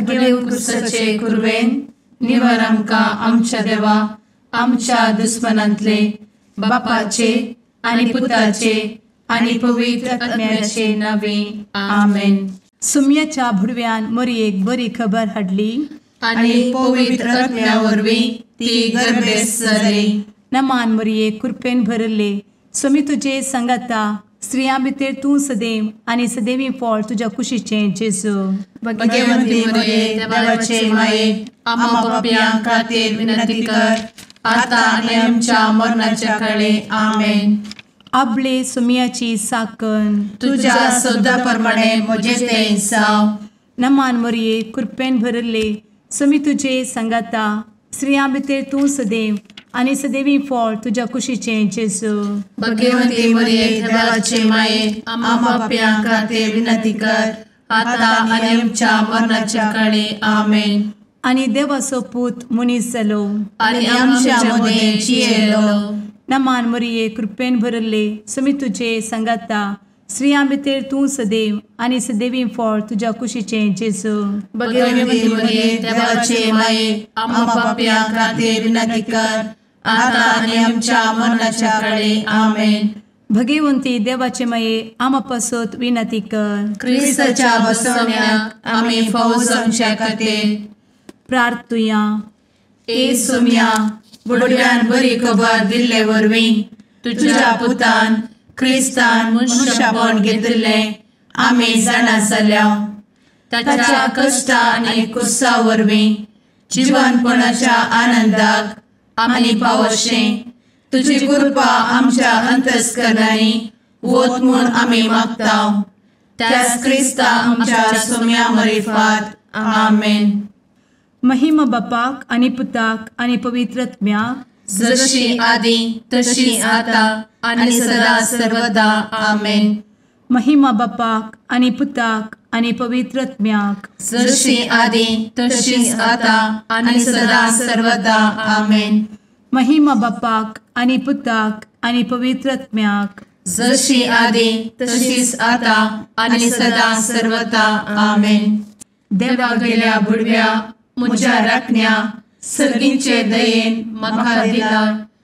भगेवन क्रुसाचे कुरवेन निवर आमकां आमच्या देवा आमच्या दुस्मनांतले बापाचे आनी पुताचे आनी पवित्र आत्म्याचे नावे आमेन. सुम्याच्या भुडव्यान मोरयेक बरी खबर हाडली आनी पवित्र आत्म्या वरवीं ती गर्भेस्त जाली. नमान मोरये, कृपेन भरले, स्वामी तुजे संगाता, स्त्रियां भितर तूं सदैव आनी सदैवी फळ तुज्या कुशीचें जेजू. भगवंती मोरये, देवाचे माये, आम्हा पाप्यां खातीर विनंती कर आता आनी आमच्या मरणाच्या काळे आमेन. आपले सुम्याची साकन तुज्या सदा प्रमाणे म्हजें तें जावं. नमान मोरये, कृपेन भरले, स्वामी तुजे संगाता, स्त्रियां भितर तूं सदैव आनी सदैवी फळ तुज्या कुशीचें जेजू. भगवंती मोरये, देवाचे माये, आम्हा पाप्यां खातीर विनंती कर आता आनी आमच्या मरणाच्या काळे आमेन. आनी देवाचो पूत मनीस जालो आनी आमच्या मदें जियेलो. नमान मोरये, कृपेन भरले, स्वामी तुजे संगाता, स्त्रियां भितर तूं सदैव आनी सदैवी फळ तुज्या कुशीचें जेजू. भगवंती मोरये, देवाचे माये, आम्हा पाप्यां खातीर विनंती कर आता आनी आमच्या मरणाच्या काळे आमेन. भगवंती देवाचे माये, आम्हा पासत विनंती कर. क्रिस्ताच्या बसवण्याक आमी फावो जावच्या खातीर प्रार्थुया. ए सोम्या, बुडव्यान बरी खबर दिल्ले वरवीं तुज्या पुतान क्रिस्तान मनुष्यपण घेतिल्लें आमी जाणा जाल्या. ताच्या कश्टा आनी कुर्सा वरवीं जिवनपणाच्या आनंदाक आमी पावशें तुजी कृपा आमच्या अंतस्करणांनी वत म्हूण आमी मागता. त्याच क्रिस्ता आमच्या सोम्या मरिफात आमेन. महिमा बापाक आनी पुताक आनी पवित्र आत्म्याक, जशी आदी तशी आता आनी सदा सर्वदा आमेन. महिमा बापाक आनी पुताक आनी पवित्र आत्म्याक, जशी आदी तशी आता आनी सदा सर्वदा आमेन. महिमा बापाक आनी पुताक आनी पवित्र आत्म्याक, जशी आदी तशीच आता आनी सदा सर्वदा आमेन. देवा गेल्या बुडव्या म्हज्या राखण्या सर्गींचे दयेन म्हाका दिला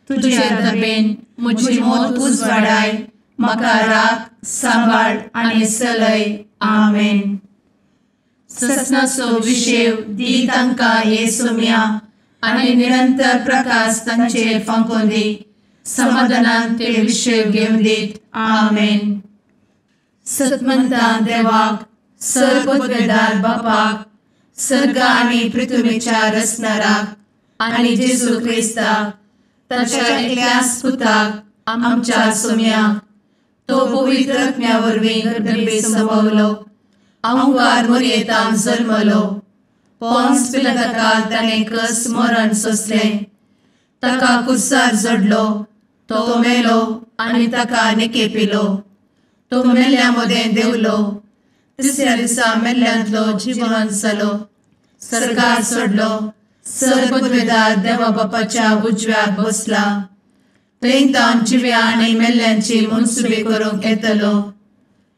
तुजे दबेन म्हजी मोत उजवाडाय म्हाका राख सांबाळ आनी चलय आमेन. ससनाचो विशेव दी तांकां हे सोम्या आनी निरंतर प्रकाश तांचेर फांकोवन दी समाधानान ते विशेव घेवन दीत आमेन. सतमंता देवाक सर्वपदवेदार बापाक सर्ग आनी पृथ्वीच्या रचणाराक आनी जेजू क्रिस्ताक ताच्या एकल्याच पुताक आमच्या सोम्याक तो पवित्र आत्म्या वरवीं गर्भे संभवलो अहंकार मोरयेतान जल्मलो पोन्स पिलाताकाल ताणें कस मरण सोंसलें ताका कुर्सार जडलो तो मेलो आनी ताका निकेपिलो तो मेल्ल्या मदें देंवलो तिसऱ्या दिसा मेल्ल्यांतलो जिवन जालो सरकार सोडलो सर्वपदवेदार देवा बापाच्या उजव्याक बसला थंय तावन जिव्या आनी मेल्ल्यांची मनसुबी करूंक येतलो.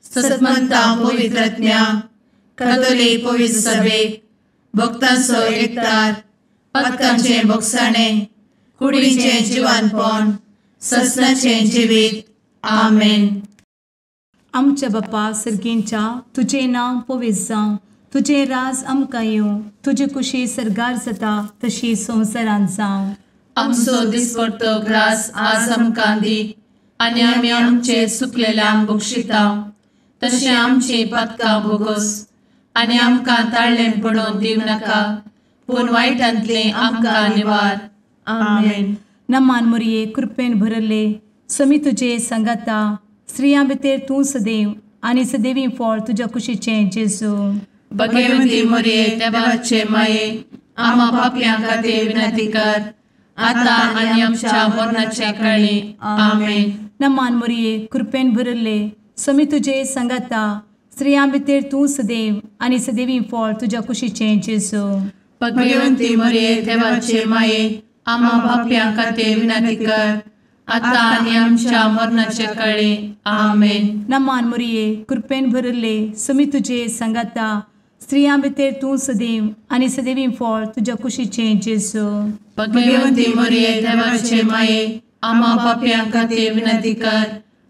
सतमंता पवित्र आत्म्या कातोलीक पवित्र सभेक भक्तांचो एकतार पातकांचें भोगसाणें कुडीचें जिवानपण ससनाचें जिवीत आमेन. आमच्या बापा सर्गींच्या, तुजें नांव पवित्र जावं, तुजें राज आमकां येवं, तुजी कुशी सर्गार जाता तशी संवसारांत जावं. आमचो दिसपडतो ग्रास आज आमकां दी आनी आमी आमचे सुकलेल्यांक बक्षिता तशें आमची पातकां भोगोस आनी आमकां ताळ्ळें पडोवन दिवं नाका पूण वायटांतलें आमकां निवार आमेन. नमान मोरये, कृपेन भरले, स्वामी तुजे संगाता, स्त्रियां भितर तूं सदैव आनी सदैवी फळ तुज्या कुशीचें जेजू. भगवंती मोरये, देवाचे माये, आम्हा पापयां खातीर विनंती कर आता आनी आमच्या मरणाच्या काळी आमेन. नमान मोरये, कृपेन भरले, स्वामी तुजे संगाता, स्त्रियां भितर तूं सदैव आनी सदैवी फळ तुज्या कुशीचें जेजू. भगवंती मोरये, देवाचे माये, आम्हा पापयां खातीर विनंती कर आता आनी आमच्या मरणाच्या काळी आमेन. नमान मोरये, कृपेन भरले, स्वामी तुजे संगाता, स्त्रियां भितर तूं सदैव आनी सदैवी फळ तुज्या कुशीचें जेजू। भगवंती मरिये देवाचे माये, आम्हा पाप्यां खातीर विनंती कर,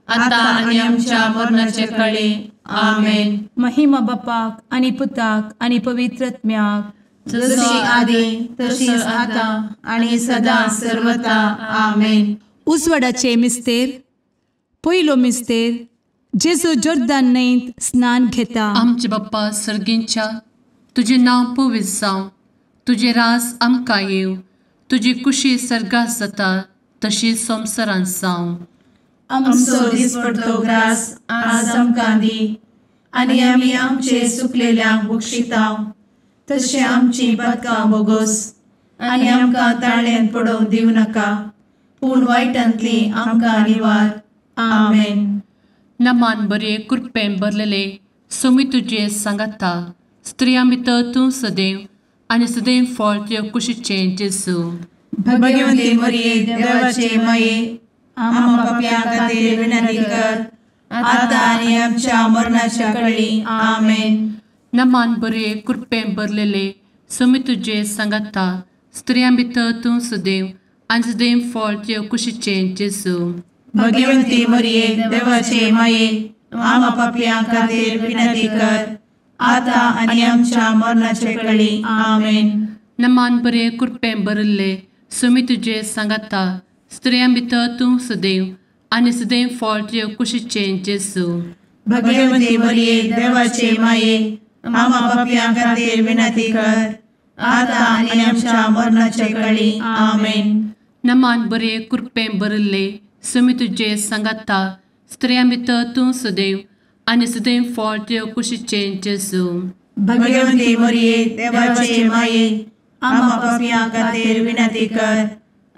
आतां आनी आमच्या मरणाचे कळी। आमेन। महिमा बापाक आनी पुताक आनी पवित्र आत्म्याक, जशी आदी तशीच आतां आनी सदां सर्वता। आमेन। उजवाडाचे मिस्तेर। पयलो मिस्तेर, जेजू जोर्दान न्हंयत स्नान घेता। आमचे बाप्पा सर्गींच्या, तुजें नांव पवित्र जावं, तुजें राज आमकां येवं, तुजी कुशी सर्गात जाता तशी संवसारांत जावं। आमचो दिसपडतो ग्रास आज आमकां दी, आनी आमी आमचे चुकलेल्यांक बक्षिता तशें आमची पातकां बोगोस, आनी आमकां ताळ्यांत पडोवंक दिवं नाका, पूण वायटांतली आमकां निवार। आमेन। नमान बरे कृपेन भरलेले, सोमी तुजे सांगाता, स्त्रियां भितर तूं सदैव आनी सदैव फळ तुज्या कुशीचें जेजू। भगवंती मरिये देवाचे माये, आम्हा पाप्यां खातीर विनंती कर, आतां आनी आमच्या मरणाच्या कळी। आमेन। नमान बरे कृपेन भरलेले, सोमी तुजे सांगाता, स्त्रियां भितर तूं सदैव आनी सदैव फळ तुज्या कुशीचें जेजू। भगवंती मरिये देवाचे माये, आम्हा पाप्यां खातीर विनंती कर, आतां आनी आमच्या मरणाचे कळी। आमेन। नमान बरे कृपेन भरिल्ले, सोमी तुजे सांगाता, स्त्रियां भितर तूं सदैव आनी सदैव फळ तुज्या कुशीचें जेजू। भगवंती मरिये देवाचे माये, आम्हा पाप्यां खातीर विनंती कर, आतां आनी आमच्या मरणाचे कळी। आमेन। नमान बरे कृपेन भरिल्ले, सोमी तुजे सांगाता, स्त्रियां भितर तूं सदैव आनी सदैव फळ तुज्या कुशीचें जेजू। भगवंती मरिये देवाचे माये, आम्हा पाप्यां खातीर विनंती कर,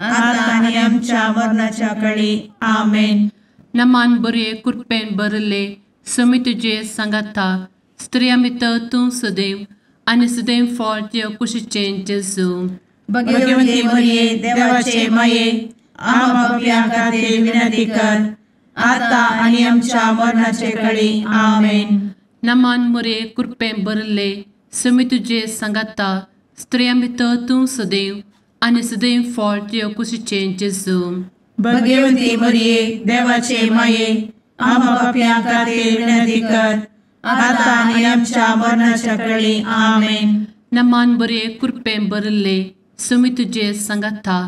आतां आनी आमच्या मरणाच्या कळी। आमेन। नमान बरे कृपेन भरिल्ले, सोमी तुजे सांगाता, स्त्रियां भितर तूं सदैव आनी सदैव फळ तुज्या कुशीचें जेजू। भगवंती मरिये देवाचे माये, आम्हा पाप्यां खातीर विनंती कर, आतां आनी आमच्या मरणाचे कळी। आमेन। नमान मरिये कृपेन भरिल्ले, सोमी तुजे सांगाता, स्त्रियां भितर तूं सदैव आनी सदैव फळ तुज्या कुशीचें जेजू। भगवंती मरिये देवाचे माये, आम्हा पाप्यां खातीर विनंती कर, आतां आनी आमच्या मरणाच्या कळी। आमेन। नमान बरे कृपेन भरिल्ले, सोमी तुजे सांगाता,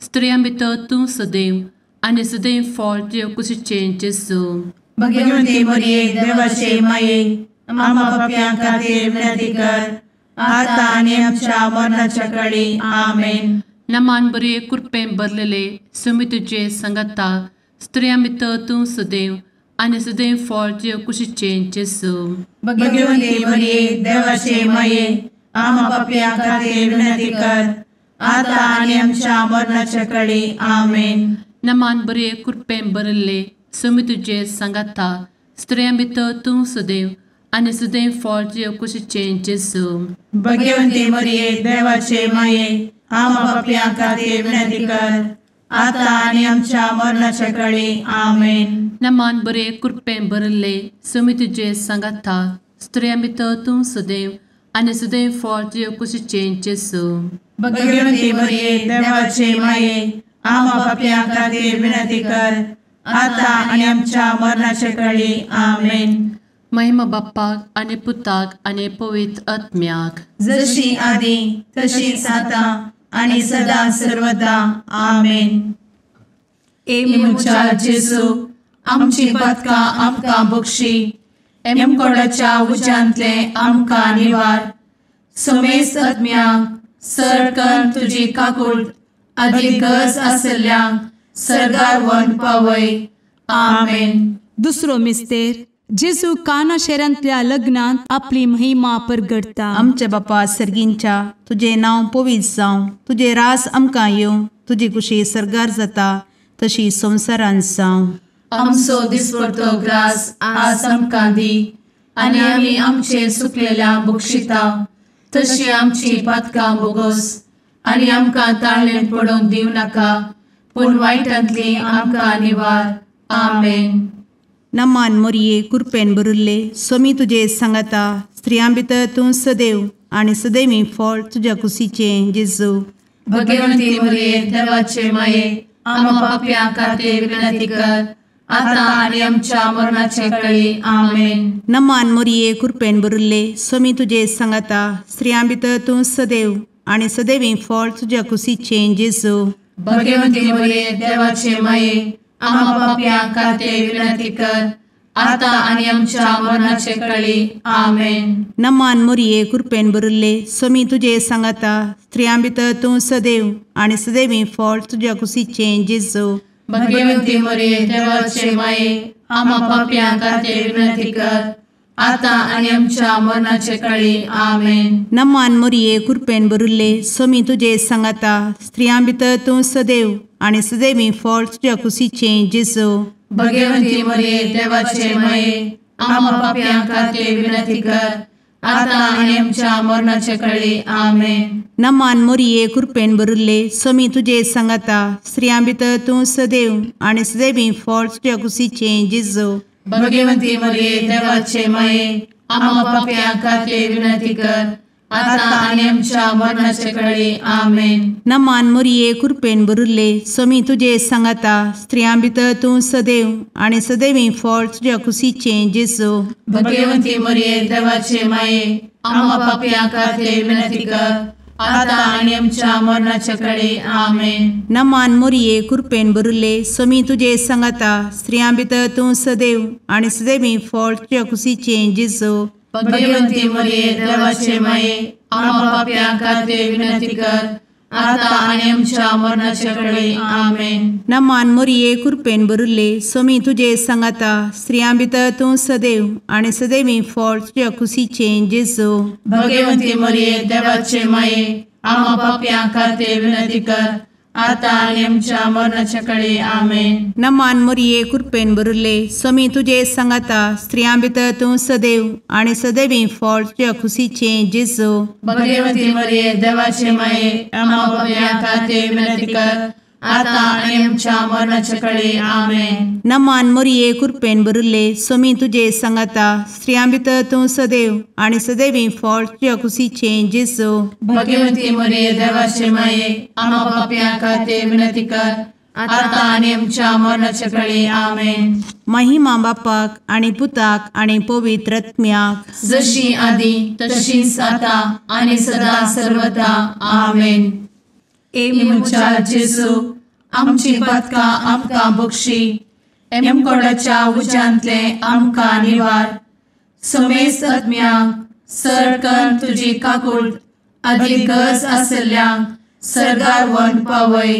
स्त्रियां भितर तूं सदैव आनी सदैव फळ तुज्या कुशीचें जेजू। भगवंती मरिये देवाचे माये, आम्हा पाप्यां खातीर विनंती कर, आतां आनी आमच्या मरणाच्या कळी। आमेन। नमान बरे कृपेन भरलेले, सोमी तुजे सांगाता, स्त्रियां भितर तूं सदैव आनी सदैव फळ तुज्या कुशीचें जेजू। भगवंती मरिये देवाचे माये, आम्हा पाप्यां खातीर विनंती कर, आतां आनी आमच्या मरणाच्या कळी। आमेन। नमान बरे कृपेन भरिल्ले, सोमी तुजे सांगाता, स्त्रियां भितर तूं सदैव आनी सदैव फळ तुज्या कुशीचें जेजू। भगवंती मरिये देवाचे माये, आम्हा पाप्यां खातीर विनंती कर, आतां आनी आमच्या मरणाच्या कळी। आमेन। नमान बरे कृपेन भरिल्ले, सोमी तुजे सांगाता, स्त्रियां भितर तूं सदैव आनी सदैव फळ तुज्या कुशीचें जेजू। भगवंती मरिये देवाचे माये, आम्हा पाप्यां खातीर विनंती कर, आतां आनी आमच्या मरणाचे कळी। आमेन। महिमा बाप्पाक आनी पुताक आनी पवित्र आत्म्याक, जशी आदी तशीच आतां आनी सदां सर्वदा। आमेन। ए म्हज्या जेजू, आमची पातकां आमकां बक्षी, एमकोडाच्या उज्यांतले आमकां निवार, समेस्त आत्म्यांक सरकन तुजी काकूट आदी गरज आसल्ल्यांक सर्गार व्हरून पावय। आमेन। दुसरो मिस्तेर, जेजू काना शहरांतल्या लग्नांत आपली महिमा परगडता। आमच्या बापा सर्गींच्या, तुजें नांव पवित्र जावं, तुजें रास आमकां येवं, तुजी कुशी सर्गार जाता तशी संवसारांत जावं। आमचो दिसपडतो ग्रास आज आमकां दी, आनी आमी आमचे चुकलेल्यांक बक्षिता तशी आमची पातकां बोगोस, आनी आमकां ताळ्ळेंत पडोवंक दिवं नाका, पूण वायटांतली आमकां निवार। आमेन। नमान मोरये कुरपेन भरिल्ले सोमी तुजे सांगाता स्त्रियां भितर तूं सदैव आनी सदैवी फळ तुज्या कुशीचें जेजू। भगवंती मोरये देवाचे माये आम्हा पाप्यां खातीर विनंती कर आता आनी आमच्या मरणाचे वेळी आमेन। नमान मोरये कुरपेन भरिल्ले सोमी तुजे सांगाता स्त्रियां भितर तूं सदैव आनी सदैवी फळ तुज्या कुशीचें जेजू। भगवंती मोरये देवाचे माये आम्हा पाप्यां खातीर विनंती कर आता आनी आमच्या मरणाचे वेळी आमेन। नमान मोरये कुरपेन भरिल्ले सोमी तुजे सांगाता स्त्रियां भितर तूं सदैव आनी सदैवी फळ तुज्या कुशीचें जेजू। भगवंती मोरये देवाचे माये आम्हा पाप्यां खातीर विनंती कर आता आनी आमच्या मरणाचे वेळी आमेन। नमान मोरये कुरपेन भरिल्ले सोमी तुजे सांगाता स्त्रियां भितर तूं सदैव आनी सदैवी फळ तुज्या कुशीचें जेजू। भगवंती मोरये देवाचे माये आम्हा पाप्यां खातीर विनंती कर आता आनी आमच्या मरणाचे वेळी आमेन। नमान मोरये कुरपेन भरिल्ले सोमी तुजे सांगाता स्त्रियां भितर तूं सदैव आनी सदैवी फळ तुज्या कुशीचें जेजू। भगवंती मोरये देवाचे माये आम्हा पाप्यां खातीर विनंती कर आता आनी आमच्या मरणाचे वेळी आमेन। नमान मोरये कुरपेन भरिल्ले सोमी तुजे सांगाता स्त्रियां भितर तूं सदैव आनी सदैवी फळ तुज्या कुशीचें जेजू। भगवंती मोरये देवाचे माये आम्हा पाप्यां खातीर विनंती कर आता आनी आमच्या मरणाचे वेळी आमेन। नमान मोरये कुरपेन भरिल्ले सोमी तुजे सांगाता स्त्रियां भितर तूं सदैव आनी सदैवी फळ तुज्या कुशीचें जेजू। भगवंती मोरये देवाचे माये आम्हा पाप्यां खातीर विनंती कर आता आनी आमच्या मरणाचे वेळी आमेन। नमान मोरये कुरपेन भरिल्ले सोमी तुजे सांगाता स्त्रियां भितर तूं सदैव आनी सदैवी फळ तुज्या कुशीचें जेजू। भगवंती मोरये देवाचे माये आम्हा पाप्यां खातीर विनंती कर आता आनी आमच्या मरणाचे वेळी आमेन। नमान मोरये कुरपेन भरिल्ले सोमी तुजे सांगाता स्त्रियां भितर तूं सदैव आनी सदैवी फळ तुज्या कुशीचें जेजू। भगवंती मोरये देवाचे माये आम्हा पाप्यां खातीर विनंती कर आता आनी आमच्या मरणाचे वेळी आमेन। नमान मोरये कुरपेन भरिल्ले सोमी तुजे सांगाता स्त्रियां भितर तूं सदैव आनी सदैवी फळ तुज्या कुशीचें जेजू। भगवंती मोरये देवाचे माये आम्हा पाप्यां खातीर विनंती कर आता आनी आमच्या मरणाचे वेळी आमेन। महिमा बापाक आनी पुताक आनी पवित्र आत्म्याक, जशी आदी तशीच आता आनी सदा सर्वदा आमेन। ए म्हज्या जेजू आमची पातकां आमकां बक्षी, एमकोडाच्या उज्यांतले आमकां निवार, समेस्त आत्म्यांक सरकन तुजी काकूट आदी गरज आशिल्ल्यांक सर्गार व्हरून पावय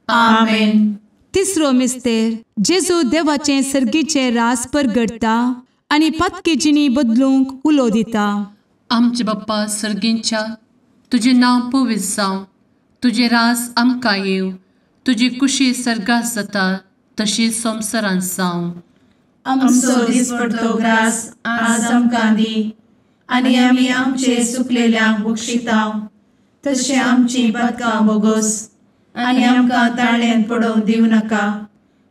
आमेन। तिसरो मिस्तेर जेजू देवाचें सर्गीचें रास परगडटा आनी पातकी जिणी बदलूंक उलो दिता। आमचे बाप्पा सर्गींच्या तुजें नांव पवित्र जावं, तुजें रास आमकां येवं, तुजी कुशी सर्गात जाता तशी संवसारांत जावं। आमचो दिसपडतो ग्रास आज आमकां दी आनी आमी आमचे चुकलेल्यांक बक्षिता तशें आमची पातकां बोगोस आनी आमकां ताळ्यांत पडोवंक दिवं नाका,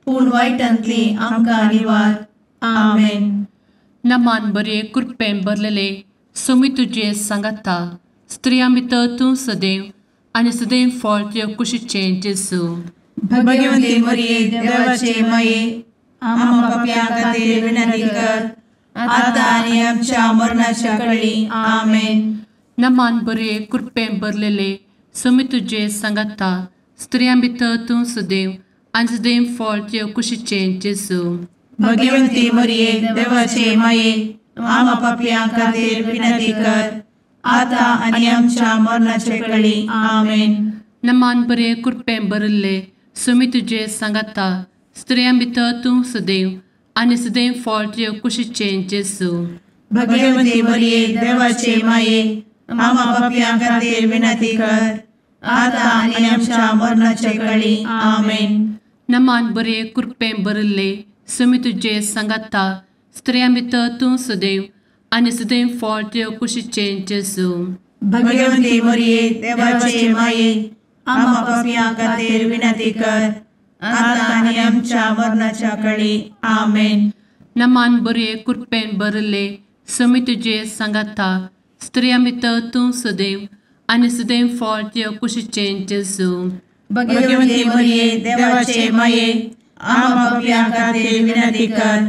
पूण वायटांतली आमकां निवार आमेन। नमान बरे कृपेन भरलेले सोमी तुजे सांगाता, स्त्रियां भितर तूं सदैव आनी सदैव फळ तुज्या कुशीचें जेजू। भगवंती मोरये देवाचे माये आम्हा पाप्यां खातीर विनंती कर आता आनी आमच्या मरणाच्या वेळी आमेन। नमान बरे कृपेन भरलेले सोमी तुजे सांगाता, स्त्रियां भितर तूं सदैव आनी सदैव फळ तुज्या कुशीचें जेजू। भगवंती मोरये देवाचे माये आम्हा पाप्यां खातीर विनंती कर आता आनी आमच्या मरणाच्या वेळी आमेन। नमान बरे कृपेन भरिल्ले सोमी तुजे सांगाता, स्त्रियां भितर तूं सदैव आनी सदैव फळ तुज्या कुशीचें जेजू। भगवंती मोरये देवाचे माये आम्हा पाप्यां खातीर विनंती कर आता आनी आमच्या मरणाच्या वेळी आमेन। नमान बरे कृपेन भरिल्ले सोमी तुजे सांगाता, स्त्रियां भितर तूं सदैव आनी सदैव फळ तुज्या कुशीचें जेजू। भगवंती मोरये देवाचे माये आम्हा पाप्यां खातीर विनंती कर आता आनी आमच्या मरणाच्या वेळी आमेन। नमान बरे कृपेन भरले स्वामी तुजे सांगाता स्त्रियां भितर तूं सदैव आनी सदैव फळ तुज्या कुशीचें जेजू. भगवती मरिये देवाचे माये आम्हा पाप्यां खातीर विनंती कर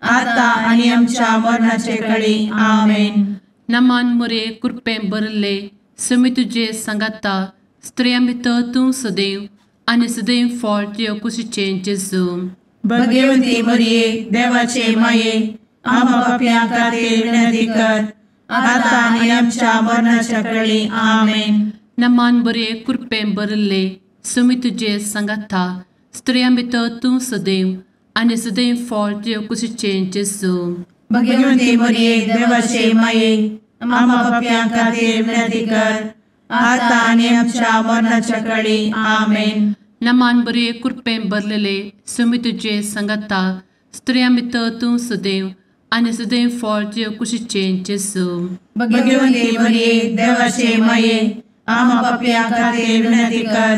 आता आनी आमच्या मरणाचे कळी. आमेन. नमान मरिये कृपेन भरले स्वामी तुजे सांगाता स्त्रियां भितर तूं सदैव आनी सदैव फळ तुज्या कुशीचें जेजू. भगवती मरिये देवाचे माये आम्हा पाप्यां खातीर विनंती कर आता आनी आमच्या मरणाच्या कळी. आमेन. नमान बरे कृपेन भरले स्वामी तुजे सांगाता स्त्रियां भितर तूं सदैव आनी सदैव फळ तुज्या कुशीचें जेजू. भगवती मरिये देवाचे माये आम्हा पाप्यां खातीर विनंती कर आता आनी आमच्या मरणाच्या कळी. आमेन. नमान बरे कृपेन भरलेले स्वामी तुजे सांगाता स्त्रियां भितर तूं सदैव आनी सदैव फळ तुज्या कुशीचें जेजू. भगवती मरिये देवाचे माये आम्हा पाप्यां खातीर विनंती कर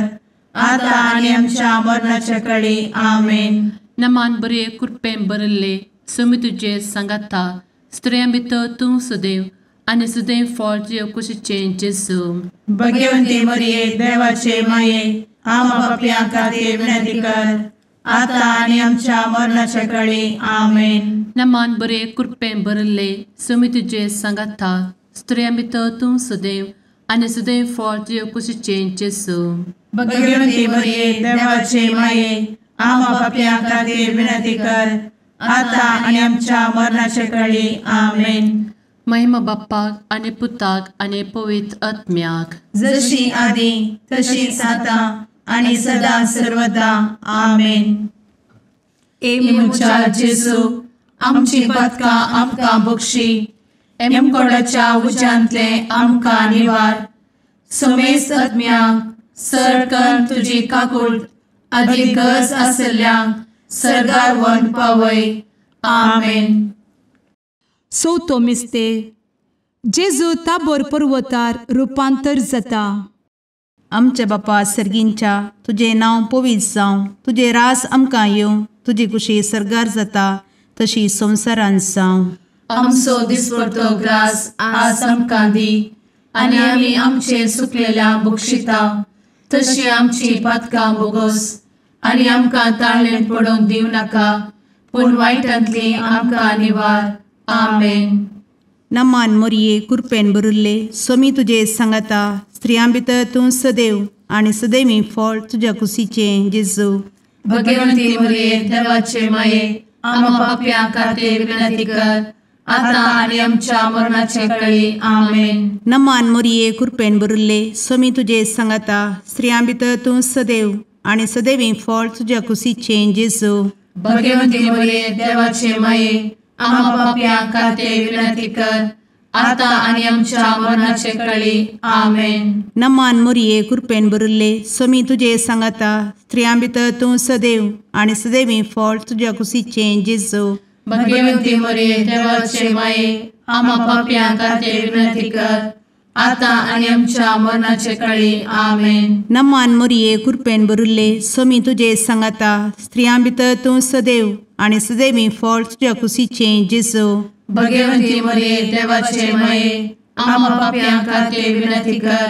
आता आनी आमच्या मरणाच्या कळी. आमेन. नमान बरे कृपेन भरले स्वामी तुजे सांगाता स्त्रियां भितर तूं सदैव आनी सदैव फळ तुज्या कुशीचें जेजू. भगवती मरिये देवाचे माये आम्हा पाप्यां खातीर विनंती कर आता आनी आमच्या मरणाच्या कळी. आमेन. नमान बरे कृपेन भरले स्वामी तुजे सांगाता स्त्रियां भितर तूं सदैव आनी सदैव फळ तुज्या कुशीचें जेजू. भगवती मरिये देवाचे माये आम्हा पाप्यां खातीर विनंती कर आता आनी आमच्या मरणाच्या कळी. आमेन. महिमा बाप्पाक आनी पुताक आनी पवित्र आत्म्याक, जशी आदी तशीच आता आनी सदा सर्वदा. आमेन. ए म्हज्या जेजू आमची पातकां आमकां बक्षी, एमकोडाच्या उज्यांतले आमकां निवार, समेस्त आत्म्यांक सरकन तुजी काकूट आदी गरज आशिल्ल्यांक सर्गार व्हरून पावय. आमेन. चवथो मिस्तेर जेजू ताबोर पर्वतार रुपांतर जाता. आमच्या बापा सर्गींच्या तुजें नांव पवित्र जावं, तुजें रास आमकां येवं, तुजी कुशी सर्गार जाता तशी संवसारांत जावं. आमचो दिसपडतो ग्रास आज आमकां दी आनी आमी आमचे सुकलेल्या बक्षिता तशी आमची पातकां बोगोस आनी आमकां ताळणेन पडोवंक दिवं नाका, पूण वायटांतली आमकां निवार. आमेन. नमान मोरये कृपेन भरिल्ले स्वामी तुजे सांगाता, स्त्रियां भितर तूं सदैव आनी सदैवी फळ तुज्या कुशीचें जेजू. भगवंती मोरये देवाचे माये आम्हा पाप्यां खातीर विनंती कर आता आनी आमच्या मरणाचे कळी. आमेन. नमान मोरये कृपेन भरिल्ले स्वामी तुजे सांगाता, स्त्रियां भितर तूं सदैव आनी सदैवी फळ तुज्या कुशीचें जेजू. भगवंती मोरये देवाचे माये आम्हा पाप्यां खातीर विनंती कर आता आनी आमच्या मरणाचे कळी. आमेन. नमान मोरये कृपेन भरिल्ले स्वामी तुजे सांगाता, स्त्रियां भितर तूं सदैव आनी सदैवी फळ तुज्या कुशीचें जेजू. भगवंती मोरये देवाचे माये आम्हा पाप्यां खातीर विनंती कर आता आनी आमच्या मरणाचे कळी. आमेन. नमान मोरये कृपेन भरिल्ले स्वामी तुजे सांगाता, स्त्रियां भितर तूं सदैव आनी सदैवी फळ तुज्या कुशीचें जेजू. भगवंती मोरये देवाचे माये आम्हा पाप्यां खातीर विनंती कर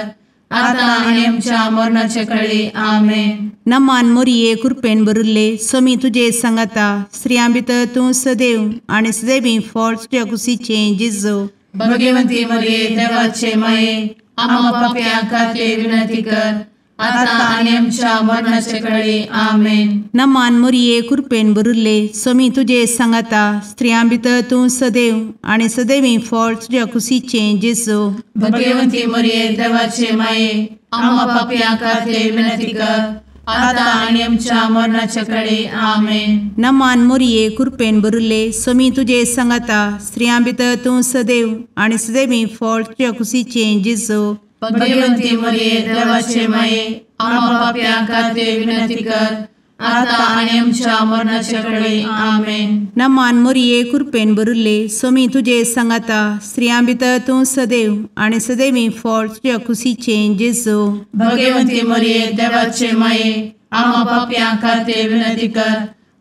आता आनी आमच्या मरणाचे कळी. आमेन. नमान मोरये कृपेन भरिल्ले स्वामी तुजे सांगाता, स्त्रियां भितर तूं सदैव आनी सदैवी फळ तुज्या कुशीचें जेजू. भगवंती मोरये देवाचे माये आम्हा पाप्यां खातीर विनंती कर आता आनी आमच्या मरणाचे कळी. आमेन. नमान मोरये कृपेन भरिल्ले स्वामी तुजे सांगाता, स्त्रियां भितर तूं सदैव आनी सदैवी फळ तुज्या कुशीचें जेजू. भगवंती मोरये देवाचे माये आम्हा पाप्यां खातीर विनंती कर आता आनी आमच्या मरणाचे कळी. आमेन. नमान मोरये कृपेन भरिल्ले स्वामी तुजे सांगाता, स्त्रियां भितर तूं सदैव आनी सदैवी फळ तुज्या कुशीचें जेजू. भगवंती मोरये देवाचे माये आम्हा पाप्यां खातीर विनंती कर आता आनी आमच्या मरणाचे कळी. आमेन. नमान मोरये कृपेन भरिल्ले स्वामी तुजे सांगाता, स्त्रियां भितर तूं सदैव आनी सदैवी फळ तुज्या कुशीचें जेजू. भगवंती मोरये देवाचे माये आम्हा पाप्यां खातीर विनंती कर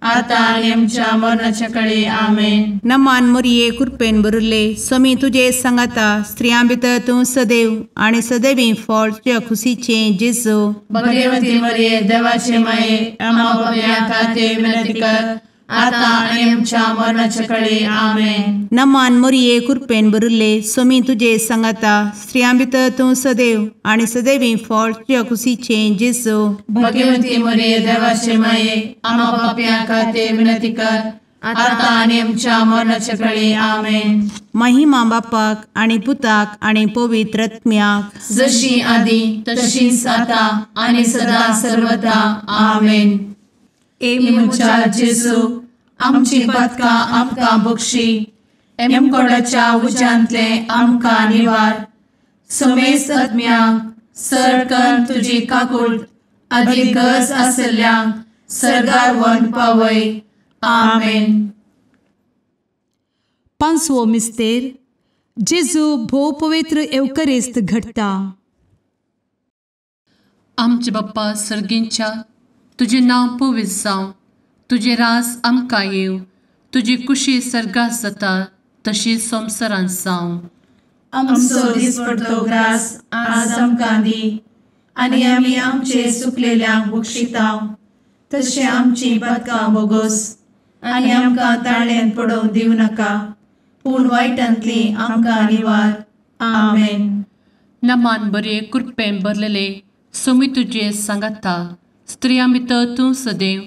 आतां आनी आमच्या मरणाच्या कळे. आमेन. नमान मोरये कृपेन भरिल्ले, स्वामी तुजे सांगाता, स्त्रियां भितर तूं सदैव आनी सदैवी फळ तुज्या खुशीचें जेजू. भगवती मरिये देवाचे माये, आम्हा पाप्यां खातीर विनंती कर, आतां आनी आमच्या मरणाच्या कळे. आमेन. नमान मोरये कृपेन भरिल्ले, स्वामी तुजे सांगाता, स्त्रियां भितर तूं सदैव आनी सदैवी फळ तुज्या खुशीचें जेजू. भगवती मरिये देवाचे माये, आम्हा पाप्यां खातीर विनंती कर, आतां आनी आमच्या मरणाच्या कळे. आमेन. महिमा बापाक आनी पुताक आनी पवित्र आत्म्याक, जशी आदी तशीच आतां आनी सदा सर्वदा. आमेन. ए म्हज्या जेजू, आमची पातकां आमकां बक्षी, एमकोडाच्या उज्यांतले आमकां निवार, समेस्त आत्म्यांक सर तुजी काकूट आदी गरज आशिल्ल्यांक सर्गार व्हरून पावय. आमेन. पांचवो मिस्तेर, जेजू भोव पवित्र एवकरिस्त घडटा. आमचे बाप्पा सर्गींच्या, तुजें नांव पवित्र जावं, तुजें राज आमकां येवं, तुजी कुशी सर्गात जाता तशी संवसारांत जावं. आमचो दिसपडतो ग्रास आज आमकां दी, आनी आमी आमचे चुकलेल्यांक बक्षितांव, तशें आमची पातकां बोगोस, आनी आमकां ताळ्यांत पडोवंक दिवं नाका, पूण वायटांतली आमकां निवार. आमेन. नमान बरे कृपेन भरलेले, स्वामी तुजे सांगाता, स्त्रियां भितर तूं सदैव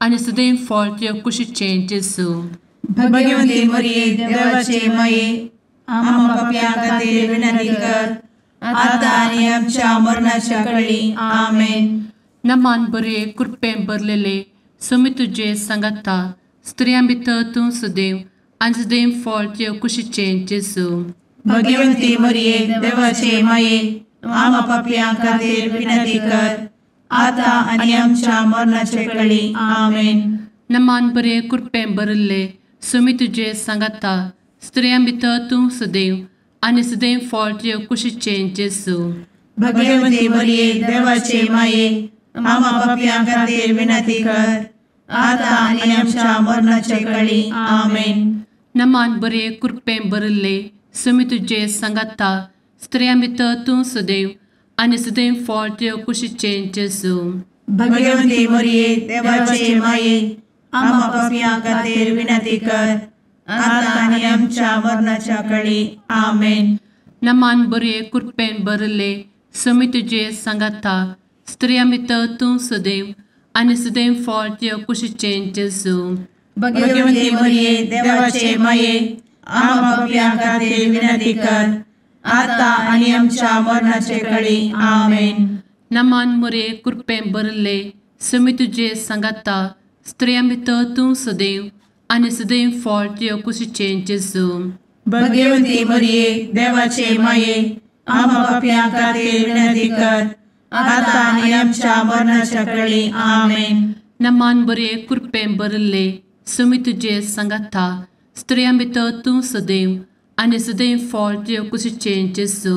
आनी सदैव फळ तुज्या कुशीचें जेजू. भगवती मरिये देवाचे माये, आम्हा पाप्यां खातीर विनंती कर, आतां आनी आमच्या मरणाच्या कळी. आमेन. नमान बरे कृपेन भरलेले, स्वामी तुजे सांगाता, स्त्रियां भितर तूं सदैव आनी सदैव फळ तुज्या कुशीचें जेजू. भगवती मरिये देवाचे माये, आम्हा पाप्यां खातीर विनंती कर, आतां आनी आमच्या मरणाच्या कळी. आमेन. नमान बरे कृपेन भरिल्ले, स्वामी तुजे सांगाता, स्त्रियां भितर तूं सदैव आनी सदैव फळ तुज्या कुशीचें जेजू. भगवती मरिये देवाचे माये, आम्हा पाप्यां खातीर विनंती कर, आतां आनी आमच्या मरणाच्या कळी. आमेन. नमान बरे कृपेन भरिल्ले, स्वामी तुजे सांगाता, स्त्रियां भितर तूं सदैव आनी सदैव फळ तुज्या कुशीचें जेजू. भगवती मरिये देवाचे माये, आम्हा पाप्यां खातीर विनंती कर, आतां आनी आमच्या मरणाच्या कळी. आमेन. नमान बरे कृपेन भरिल्ले, स्वामी तुजे सांगाता, स्त्रियां भितर तूं सदैव आनी सदैव फळ तुज्या कुशीचें जेजू. भगवती मरिये देवाचे माये, आम्हा पाप्यां खातीर विनंती कर, आतां आनी आमच्या मरणाचे कळी. आमेन. नमान मरिये कृपेन भरिल्ले, स्वामी तुजे सांगाता, स्त्रियां भितर तूं सदैव आनी सदैव फळ तुज्या कुशीचें जेजू. भगवती मरिये देवाचे माये, आम्हा पाप्यां खातीर विनंती कर, आतां आनी आमच्या मरणाच्या कळी. आमेन. नमान बरे कृपेन भरिल्ले, स्वामी तुजे सांगाता, स्त्रियां भितर तूं सदैव आनी सदैव फळ तुज्या कुशीचें जेजू.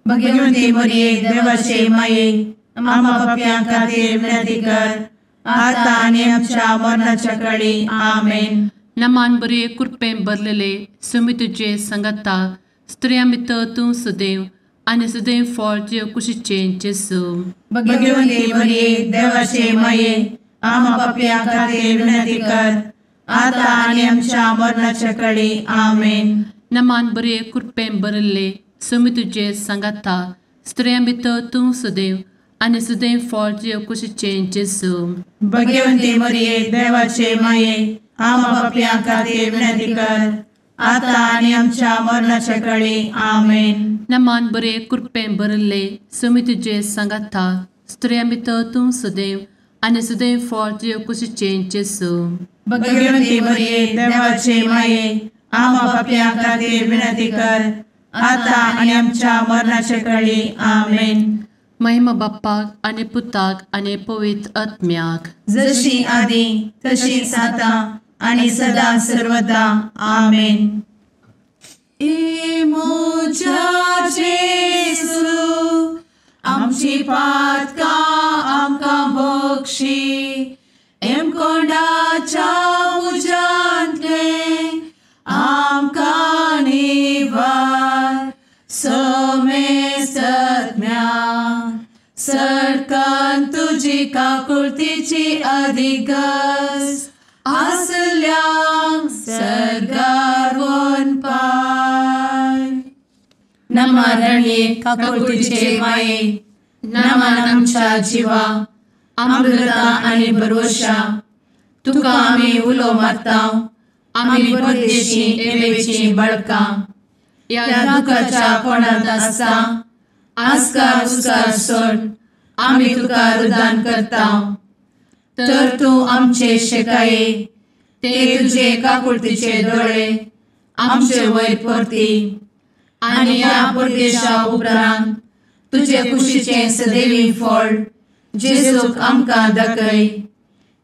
भगवती मरिये देवाचे माये, आम्हा पाप्यां खातीर विनंती कर, आतां आनी आमच्या मरणाच्या कळी. आमेन. नमान बरे कृपेन भरलेले, स्वामी तुजे सांगाता, स्त्रियां भितर तूं सदैव आनी सदैव फळ तुज्या कुशीचें जेजू. भगवती मरिये देवाचे माये, आम्हा पाप्यां खातीर विनंती कर, आतां आनी आमच्या मरणाच्या कळी. आमेन. नमान बरे कृपेन भरिल्ले, स्वामी तुजे सांगाता, स्त्रियां भितर तूं सदैव आनी सदैव फळ तुज्या कुशीचें जेजू. भगवती मरिये देवाचे माये, आम्हा पाप्यां खातीर विनंती कर, आतां आनी आमच्या मरणाच्या कळी. आमेन. नमान बरे कृपेन भरिल्ले, स्वामी तुजे सांगाता, स्त्रियां भितर तूं सदैव आनी सदैव फळ तुज्या कुशीचें जेजू. भगवती मरिये देवाचे माये, आम्हा पाप्यां खातीर विनंती कर, आतां आनी आमच्या मरणाच्या कळी. आमेन. महिमा बाप्पाक आनी पुताक आनी पवित्र आत्म्याक, जशी आदी तशीच आतां आनी सदा सर्वदा. आमेन. ए म्हज्या जेजू, आमची पातकां आमकां बक्षी, एमकोंडाच्या तुजी काकुळतीची अधिगस आसल्यांक सर्गार वन पाय. नमा रणये काकुळतीचे माये, नमन आमच्या जिवा, अमृता आनी भरवशा, तुका आमी उलो मारता, आमी परदेशी एवेची बळकां, ह्या दुखाच्या कोणांत आसता आस्कार उस्कार सोड आमी तुका रुदान करता. तर तूं आमचे शेकाये, ते तुजे काकुळतीचे दोळे आमचे वयर परती आनी ह्या परदेशा उपरांत तुजे कुशीचें सदैवी फळ जेजूक आमकां दाखय.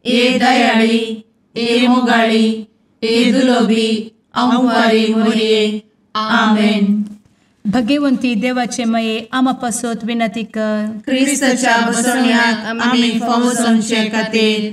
ए दयाळी, ए मोगाळी, ए दुलोबी अंवारी मोरये. आमेन. भगवंती देवाचे मये आमा पासत विनंती कर. क्रिस्ताच्या बसवण्याक आमी फावो जावचे खातीर.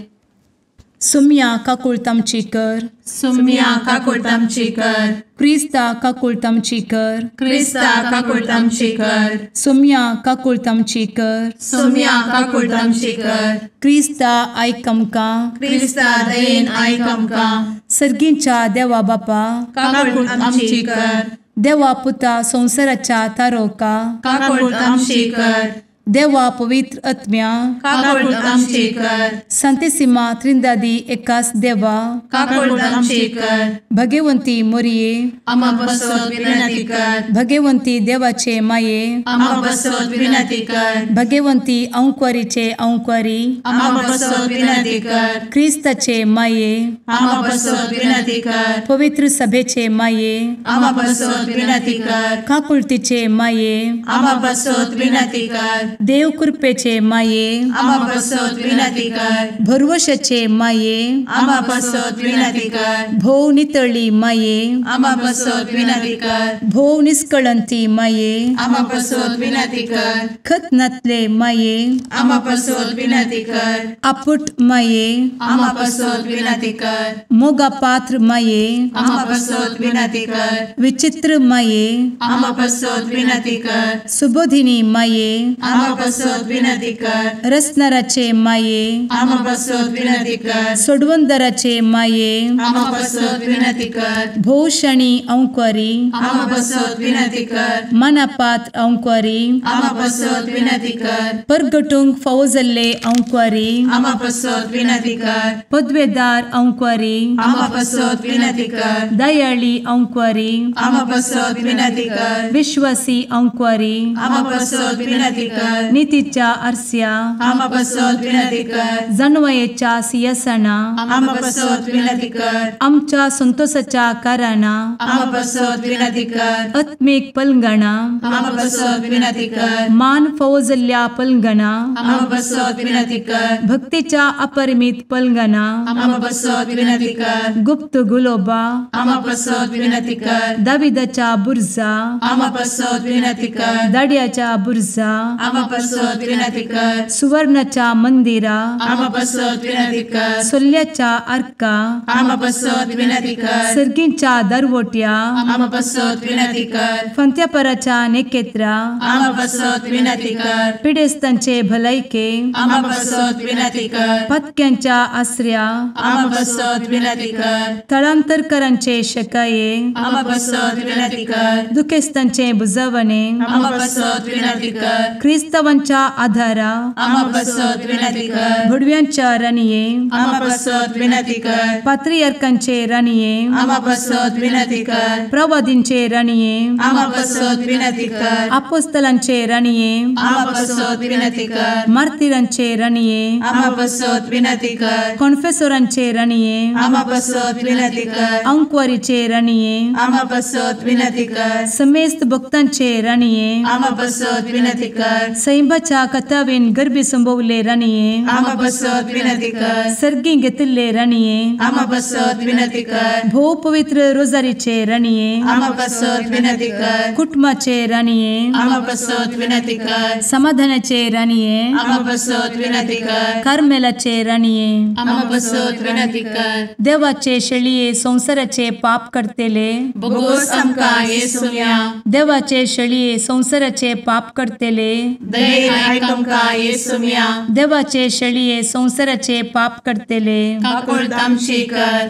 सुम्या काकुळतामची कर. सुम्या काकुळतामची कर. क्रिस्ता काकुळतामची कर. क्रिस्ता काकुळतामची कर. सुम्या काकुळतामची कर. सुम्या काकुळतामची कर. क्रिस्ता आयक आमकां. क्रिस्ता दयेन आयक आमकां. सर्गींच्या देवा बापा काकुळतामची कर. देवा पुता संवसाराच्या तारोका काकुळतामची कर. देवा पवित्र आत्म्या काकुळतामची कर. संतेसिमा त्रिंदादी एकास देवा काकुळतामची कर. भगवंती मोरये आमा पासत विनंती कर. भगवंती देवाचे माये आमा पासत विनंती कर. भगवंती अंकुरीचे अंकुरी आमा पासत विनंती कर. क्रिस्ताचे माये आमा पासत विनंती कर. पवित्र सभेचे माये आमा पासत विनंती कर. काकुळतीचे माये आमा पासत विनंती कर. देव कृपेचे माये आमा पासत विनंती कर. भरवशाचे माये आमा पासत विनंती कर. भोव नितळी माये आमा पासत विनंती कर. भोव निष्कळंती माये आमा पासत विनंती कर. खत नातले माये आमा पासत विनंती कर. आपुट माये आमा पासत विनंती कर. मोगा पात्र माये आमा पासत विनंती कर. विचित्र माये आमा पासत विनंती कर. सुबोधिनी माये आमा पासत विनंती कर. रसनाराचे माये आमा पासत विनंती कर. सोडवंदराचे माये आमा पासत विनंती कर. भोवशणी अंकुरी आमा पासत विनंती कर. मनापात्र अंकुरी आमा पासत विनंती कर. परगटूंक फावो जाल्ले अंकुरी आमा पासत विनंती कर. पदवेदार अंकुरी आमा पासत विनंती कर. दयाळी अंकुरी आमा पासत विनंती कर. विश्वासी अंकुरी आमा पासत विनंती कर. नितीच्या आरस्या आमा पासत विनंती कर. जानवयेच्या सिंहासना आमा पासत विनंती कर. आमच्या संतोषाच्या कारणा आमा पासत विनंती कर. आत्मीक पलंगणा आमा पासत विनंती कर. मान फावो जाल्ल्या पलंगणा आमा पासत विनंती कर. भक्तीच्या अपरिमित पलंगणा आमा पासत विनंती कर. गुप्त गुलोबा आमा पासत विनंती कर. दाविदाच्या बुर्जा आमा पासत विनंती कर. दाड्याच्या बुर्जा आमा पासत विनंती कर. सुवर्णाच्या मंदिरा आमा पासत विनंती कर. सोल्याच्या आर्का आमा पासत विनंती कर. सर्गींच्या दरवट्या आमा पासत विनंती कर. फंत्यापराच्या नेकेत्रा आमा पासत विनंती कर. पिडेस्तांचे भलायके आमा पासत विनंती कर. पत्क्यांच्या आसऱ्या आमा पासत विनंती कर. थळांतरकरांचे शकाये आमा पासत विनंती कर. दुखेस्तांचे बुजवणे आमा पासत विनंती कर. क्रिस्तावांच्या आधारा आमा पासत विनंती कर. भुडव्यांच्या राणये आमा पासत विनंती कर. पात्रियार्कांचे राणये आमा पासत विनंती कर. प्रवादींचे राणये आमा पासत विनंती कर. अपोस्तलांचे राणये आमा पासत विनंती कर. मार्तिरांचे राणये आमा पासत विनंती कर. कॉन्फेसोरांचे राणये आमा पासत विनंती कर. अंकुरीचे राणये आमा पासत विनंती कर. समेस्त भक्तांचे राणये आमा पासत विनंती कर. सैंबाच्या कथावेन गर्भी संभवले राणये आमा पासत विनंती कर. सर्गी घेतिल्ले राणये आमा पासत विनंती कर. भोव पवित्र रोजारीचे राणये आमा पासत विनंती कर. कुटुंबाचे राणये आमा पासत विनंती कर. समाधानाचे राणये आमा पासत विनंती कर. कार्मेलाचे राणये आमा पासत विनंती कर. देवाचे शेळये संवसाराचे पाप करतेले बोगोस आमकां येसुया. देवाचे शेळये संवसाराचे पाप करतेले दयेन आयक आमकां येसुम्या। देवाचे शेळये संवसाराचे पाप करतले काकुळट आमची कर।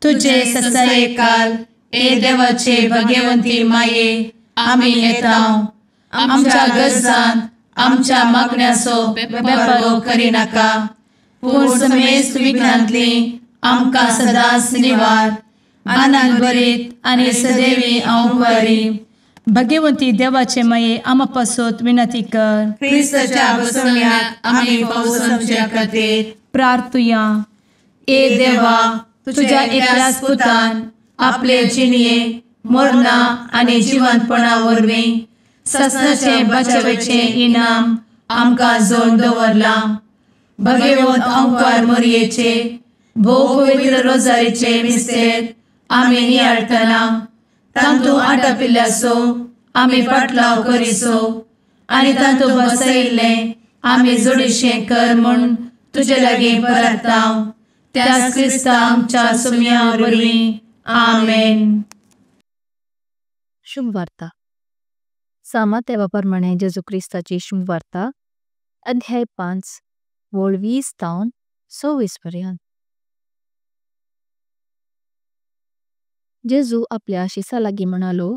तुजे ससायेकाल ए देवाचे भगवंती माये आमी येता आमच्या गरजांत आमच्या मागण्याचो बेपर्वो करिनाका, पूण समेस्त विघ्नांतली आमकां सदांच निवार। आनंद भरीत आनी सदैवी हांव भगवंती देवाचे माये आमा पासत विनंती कर। क्रिस्ताच्या बसवण्याक आमी फावो समजच्या खातीर प्रार्थुया। ए देवा, तुझ्या एकल्याच पुतान आपले जिणये मरणा आनी जिवंतपणा वरवीं ससनाचे बचावेचे इनाम आमकां जोडून दवरलां। भगवंत अंकार मोरयेचे भोव पवित्र रोजारीचे मिस्तेर आमी नियाळटना तांतू आटापिल्ल्याचो आमी फाटलाव करिसो आनी तांतू बसयिल्लें आमी जोडीशें कर म्हूण तुजे लागीं परता त्याच क्रिस्ता आमच्या सुम्या वरवीं। आमेन। शुभवार्ता। सामातेवा प्रमाणे जेजू क्रिस्ताची शुभवार्ता अध्याय 5 वळ 20 तावन 26 पर्यंत। जेजू आपल्या शिसा लागी म्हणालो,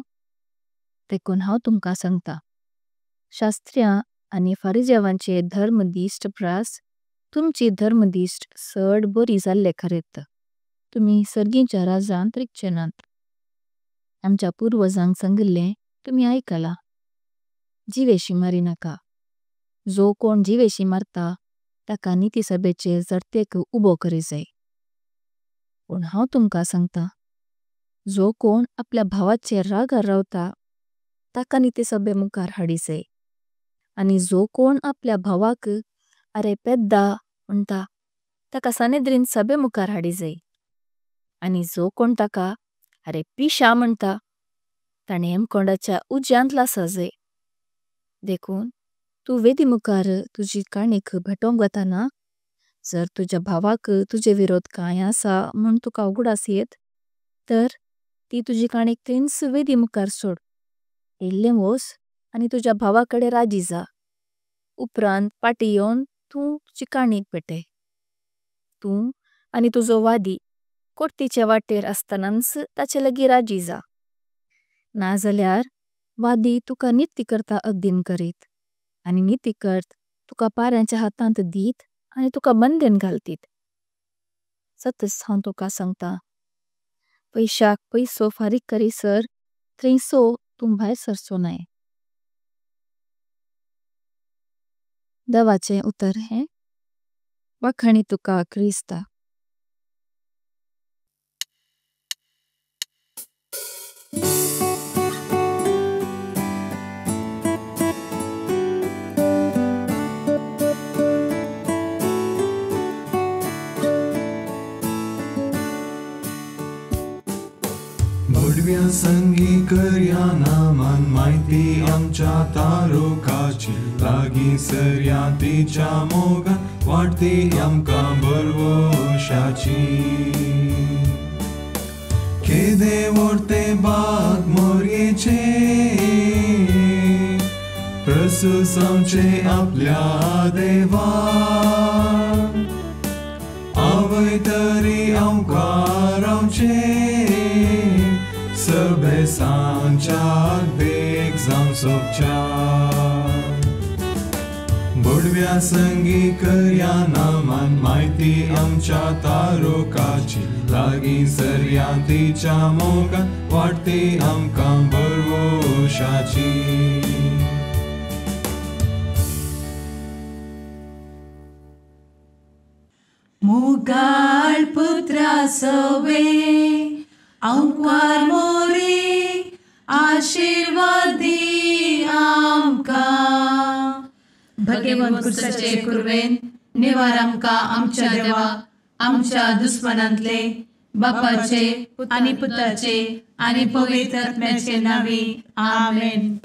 तेकुन हांव तुमका सांगता, शास्त्र्यां आनी फारिजेवांचे धर्मदिश्ट प्रास तुमची धर्मदिश्ट सड बरी जाल्ले खरेत, तुमी सर्गीच्या राजांत रिगचे नात। आमच्या पुर्वजांक सांगिल्ले तुमी आयकला, जिवेशी मारिनाका, जो कोण जिवेशी मारता ताका नीति सभेचे जर्तेक उबो करी जाय। पण हांव तुमका सांगता, जो कोण आपल्या भावाचेर रागार रावता ताका नीति सभे मुखार हाडी जाय, आनी जो कोण आपल्या भावाक अरे पेद्दा म्हणता ताका सनेद्रिन सभे मुखार हाडी जाय, आनी जो कोण ताका अरे पिशा म्हणता ताणे हेमकोंडाच्या उज्यांत लासा जाय। देखून तू वेदी मुखार तुजी काणीक भेटोंक वताना जर तुज्या भावाक तुजे विरोध काय आसा म्हण तुका उगडास येत तर ती तुजी काणीक थंयच वेदी मुखार सोड, इल्लें वोस आनी तुज्या भावाकडे राजी जा, उपरांत पाटी येवन तू तुजी काणीक भेटय। तू आनी तुजो वादी कोर्तीचे वाटेर आसतनाच ताचे लगी राजी जा, ना जाल्यार वादी तुका निती करता अगदीन करीत आनी निती करत तुका पाऱ्यांच्या हातांत दीत आनी तुका बंदें घालतीत। सतच हांव तुका सांगता, पैशाक पैसो फारीक करीसर थंयसो तूं भायर सरचो नाय। देवाचें उतर हें वाखाणी तुका क्रिस्ता। भडव्या संगी करया नामान माहिती आमच्या तारुकाची लागीं सरया तिच्या मोगान वाडटी आमकां बरवशाची। केदे व्हडते बाग मोरयेचे प्रसूस आमचे आपल्या देवान आवय तरी आमकां रावचें सबेसांच्याक बेग जावं सोबच्या। भडव्या संगी करया नामान माहिती आमच्या तारुकाची लागीं सरया तिच्या मोगान वाडटी आमकां बरवशाची। मोगाळ पुत्रा सवे अंकार मोरे आशीर्वादी आमकां। भगवंत क्रिस्ताचे कुर्वेन निवार आमकां आमच्या देवा आमच्या दुस्मनांतले बापाचे आनी पुताचे आनी पवित्र आत्म्याचे नांवी। आमेन।